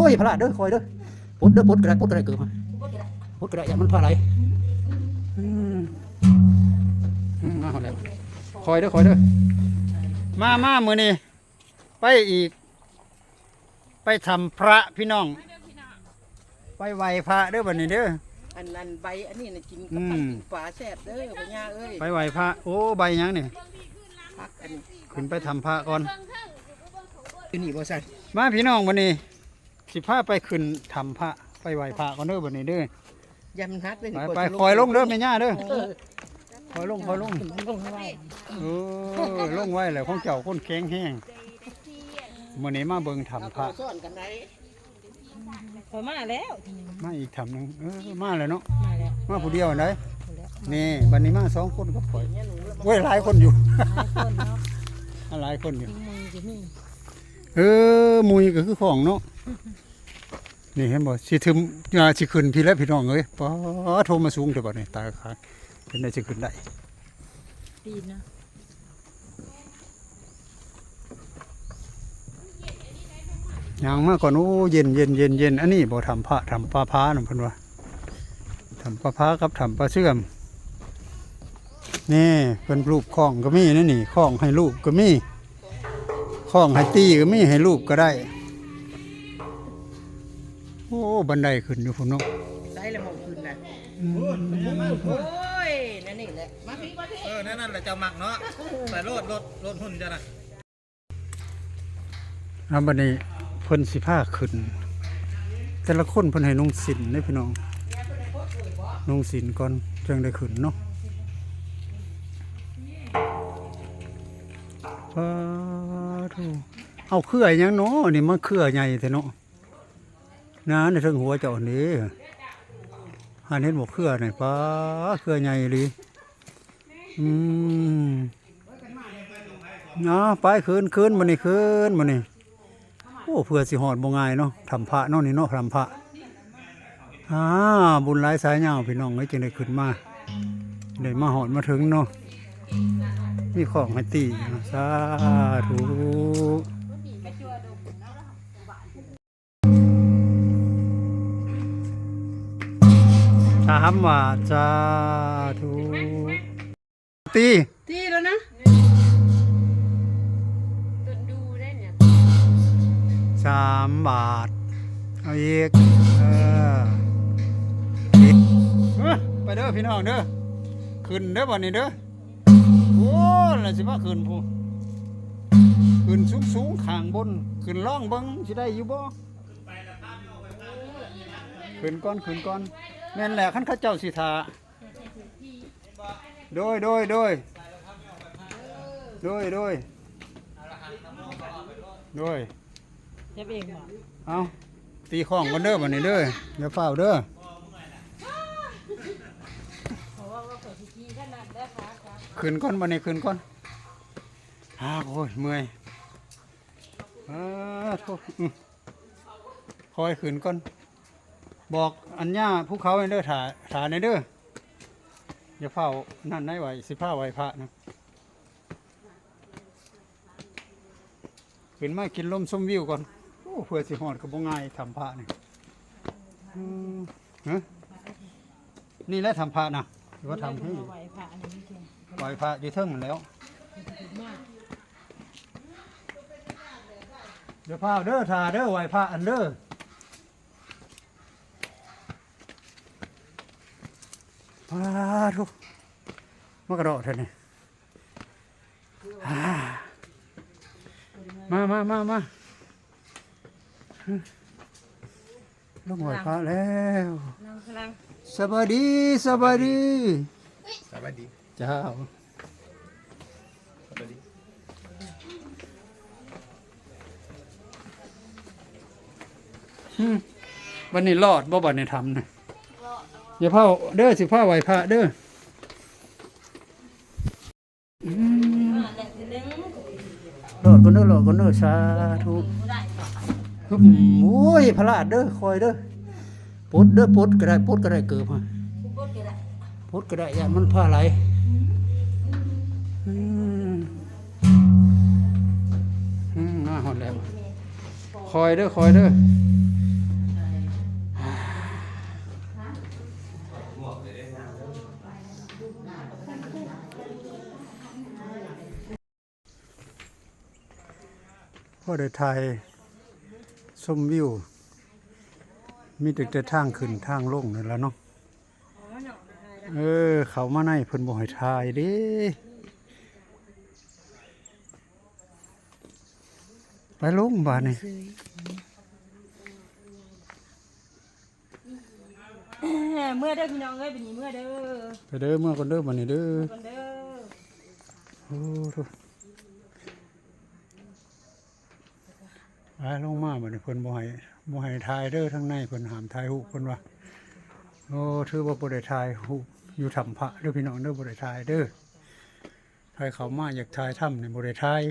ໂອ້ຍ ພະລາດເດີ ຄ່ອຍເດີ ປົດເດີ ປົດກໍໄດ້ ປົດກໍໄດ້ ເກີບ ປົດກໍໄດ້ ຢ້ານມັນພາໄຫຼ. ອືມ ອືມ ມາຮອດແລ້ວ ຄ່ອຍເດີ ຄ່ອຍເດີ. ມາ ມາ ມື້ນີ້ໄປອີກ ໄປຖ້ຳພະພີ່ນ້ອງ ໄປໄຫວ້ພະເດີບັດນີ້ເດີ. ອັນ ອັນໃບອັນນີ້ນະ ກິນກັບ ອືມ ປາແຊບເດີພໍ່ຍ່າເອີຍ. ໄປໄຫວ້ພະ ໂອ້ ໃບຫຍັງນີ້? ຜັກອັນນີ້ ຂຶ້ນໄປຖ້ຳພະກ່ອນ ຢູ່ນີ້ບໍ່ຊັ້ນ? ມາພີ່ນ້ອງ ບັດນີ້ຊິພາໄປຂຶ້ນຖ້ຳພະ ໄປໄຫວ້ພະກ່ອນເດີບັດນີ້ເດີ. ຢ່າມັນຫັກເດີ ໄປ ໄປ ຄ່ອຍລົງເດີແມ່ຍ່າເດີ ເອີ ຄ່ອຍລົງ ຄ່ອຍລົງ ລົງໄວ ເອີ ລົງໄວແຫຼະ ຂອງເຈົ້າຄົນແຂງແຮງ. ມື້ນີ້ມາເບິ່ງຖ້ຳພະ ຂ້ອຍມາແລ້ວ ມາອີກຖ້ຳໜຶ່ງ ເອີ ມາແລ້ວເນາະ ມາແລ້ວ ມາຜູ້ດຽວຫັ້ນໃດ. ນີ້ ບັດນີ້ມາສອງຄົນກັບຂ້ອຍ ໂອ້ຍ ຫຼາຍຄົນຢູ່ ຫຼາຍຄົນເນາະ ຫຼາຍຄົນຢູ່ ເອີ ມຸຍກໍຄືຂອງເນາະ. ນີ້ເຫັນບໍ່ ຊິຖືມ ອ່າ ຊິຂຶ້ນພີ້ແຫຼະພີ່ນ້ອງເອີຍ. ປາໂທ ມາສູງແທ້ບັດນີ້ ຕາຍ ເປັນໄດຊິຂຶ້ນໄດ້ ປີນນະ ຍ່າງມາກ່ອນ. ໂອ້ ເຢັນໆໆໆ ອັນນີ້ບໍ່ ຖ້ຳພະ ຖ້ຳປາພານຳເພິ່ນວ່າ ຖ້ຳປາພາກັບຖ້ຳປາເຊື່ອມ. ນີ້ ເພິ່ນລູບຄ້ອງກໍມີນະນີ້ ຄ້ອງໃຫ້ລູບກໍມີ ຄ້ອງໃຫ້ຕີກໍມີ ໃຫ້ລູບກໍໄດ້. ໂອ້ ບັນໄດຂຶ້ນຢູ່ພຸ້ນເນາະ ໄດ້ແລ້ວໝ່ອງຂຶ້ນນະ. ອືມ ໂອ້ຍ ນັ້ນນີ້ແຫຼະ ມາພີ້ ມາພີ້ ເອີ ນັ້ນ ນັ້ນແຫຼະເຈົ້າມັກເນາະ ໄປໂລດ ໂລດ ໂລດຫຸ່ນເຈົ້ານະ. ອ່າ ບັດນີ້ເພິ່ນຊິພາຂຶ້ນ ແຕ່ລະຄົນເພິ່ນໃຫ້ນຸ່ງສິ້ນເດ້ພີ່ນ້ອງ ນຸ່ງສິ້ນກ່ອນຈຶ່ງໄດ້ຂຶ້ນເນາະ. ປາໂທ ເອົາເຄືອຫຍັງເນາະ ອັນນີ້ມາເຄືອໃຫຍ່ແທ້ເນາະ. ນາ ໃນເທິງຫົວເຈົ້ານີ້ ຫັ້ນເຫັນບໍ່ເຄືອນີ້ ປາ ເຄືອໃຫຍ່ອີ່ຫຼີ. ອືມ ເອົາ ໄປ ຂຶ້ນ ຂຶ້ນ ບັດນີ້ ຂຶ້ນ ບັດນີ້. ໂອ້ ເພື່ອຊິຮອດບໍ່ງ່າຍເນາະ ຖ້ຳພະເນາະ ນີ້ເນາະ ຖ້ຳພະ. ອ່າ ບຸນຫຼາຍສາຍຍາວພີ່ນ້ອງເອີຍ ຈຶ່ງໄດ້ຂຶ້ນມາ ໄດ້ມາຮອດມາເຖິງເນາະ. ມີຄ້ອງໃຫ້ຕີ ສາທຸ. ສາມບາດ ສາທຸ ຕີ ຕີແລ້ວນະ ສາມບາດ ເອົາອີກ ເອີ ອີກ ເອີ ໄປເດີພີ່ນ້ອງເດີ ຂຶ້ນເດີບັດນີ້ເດີ. ໂອ້ ລະຊິພາຂຶ້ນພຸ້ນ ຂຶ້ນສູງໆ ຂ້າງບົນ ຂຶ້ນລອງເບິ່ງຊິໄດ້ຢູ່ບໍ່? ຂຶ້ນກ່ອນ ຂຶ້ນກ່ອນ ແມ່ນແຫຼະ ຄັນເຂົາເຈົ້າຊິຖ້າ ໂດຍ ໂດຍ ໂດຍ ໂດຍ ໂດຍ ໂດຍ ເຈັບເອງບໍ່? ເອົາ ຕີຄ້ອງກ່ອນເດີບັດນີ້ເດີ ຢ່າຟ້າວເດີ ຂຶ້ນກ່ອນບັດນີ້ ຂຶ້ນກ່ອນ. ອາ ໂອ້ຍ ເມື່ອຍ ອາ ໂທ້ ອື ຄ່ອຍຂຶ້ນກ່ອນ ບອກອັນຍ່າພູເຂົາແດ່ເດີ ຖ້າ ຖ້າແດ່ເດີ ຢ່າຟ້າວນັ້ນໃດ໋ ໄຫວ້ ຊິພາໄຫວ້ພະນະ. ຂຶ້ນມາກິນລົມຊົມວິວກ່ອນ. ໂອ້ ເພື່ອຊິຮອດກໍບໍ່ງ່າຍ ຖ້ຳພະນີ້. ອືມ ຮະ ນີ້ແຫຼະຖ້ຳພະນະ ຫຼືວ່າຖ້ຳ ໄຫວ້ພະ ໄຫວ້ພະຢູ່ເທິງຫັ້ນແຫຼ້ວ. ຢ່າຟ້າວເດີ ຖ້າເດີ ໄຫວ້ພະຫັ້ນເດີ. ປາໂທ້ ມາກະເດາະແທ້ນີ້. ມາ ມາ ມາ ມາ ລົງໄຫວ້ພະແລ້ວ. ສະບາຍດີ ສະບາຍດີ ສະບາຍດີ ເຈົ້າ. ອືມ ບັດນີ້ລອດບໍ່ ບັດນີ້ຖ້ຳນະ? ຢ່າພາເດີ ຊິພາໄຫວ້ພະເດີ. ອືມ ລອດກ່ອນເດີ ລອດກ່ອນເດີ ສາທຸ. ໂອ້ຍ ພະລາດເດີ ຄ່ອຍເດີ ປົດເດີ ປົດກໍໄດ້ ປົດກໍໄດ້ ເກີບ ປົດກໍໄດ້ ປົດກໍໄດ້ ຢ້ານມັນພາໄຫຼ. ອືມ ອືມ ມາຮອດແລ້ວ ຄ່ອຍເດີ ຄ່ອຍເດີ. ບໍ່ໄດ້ຖ່າຍຊົມວິວ ມີແຕ່ ແຕ່ທາງຂຶ້ນທາງລົງນັ້ນລະເນາະ. ເອີ ເຂົ້າມາໃນເພິ່ນບໍ່ໃຫ້ຖ່າຍເດ້. ໄປລົງບາດນີ້. ເມືອເດີພີ່ນ້ອງເອີຍ ບາດນີ້ເມືອເດີ. ໄປເດີ ເມືອກ່ອນເດີບາດນີ້ເດີ. ເມືອກ່ອນເດີ. ໂອ້ໂທ ໄປລົງມາບາດນີ້ ເພິ່ນບໍ່ໃຫ້ ບໍ່ໃຫ້ຖ່າຍເດີ ທາງໃນເພິ່ນຫ້າມຖ່າຍຮູບເພິ່ນວ່າ. ໂອ້ ຖືວ່າບໍ່ໄດ້ຖ່າຍຮູບຢູ່ຖ້ຳພະເດີພີ່ນ້ອງເດີ ບໍ່ໄດ້ຖ່າຍເດີ. ໃຜເຂົ້າມາຢາກຖ່າຍທຳນີ້ບໍ່ໄດ້ຖ່າຍ.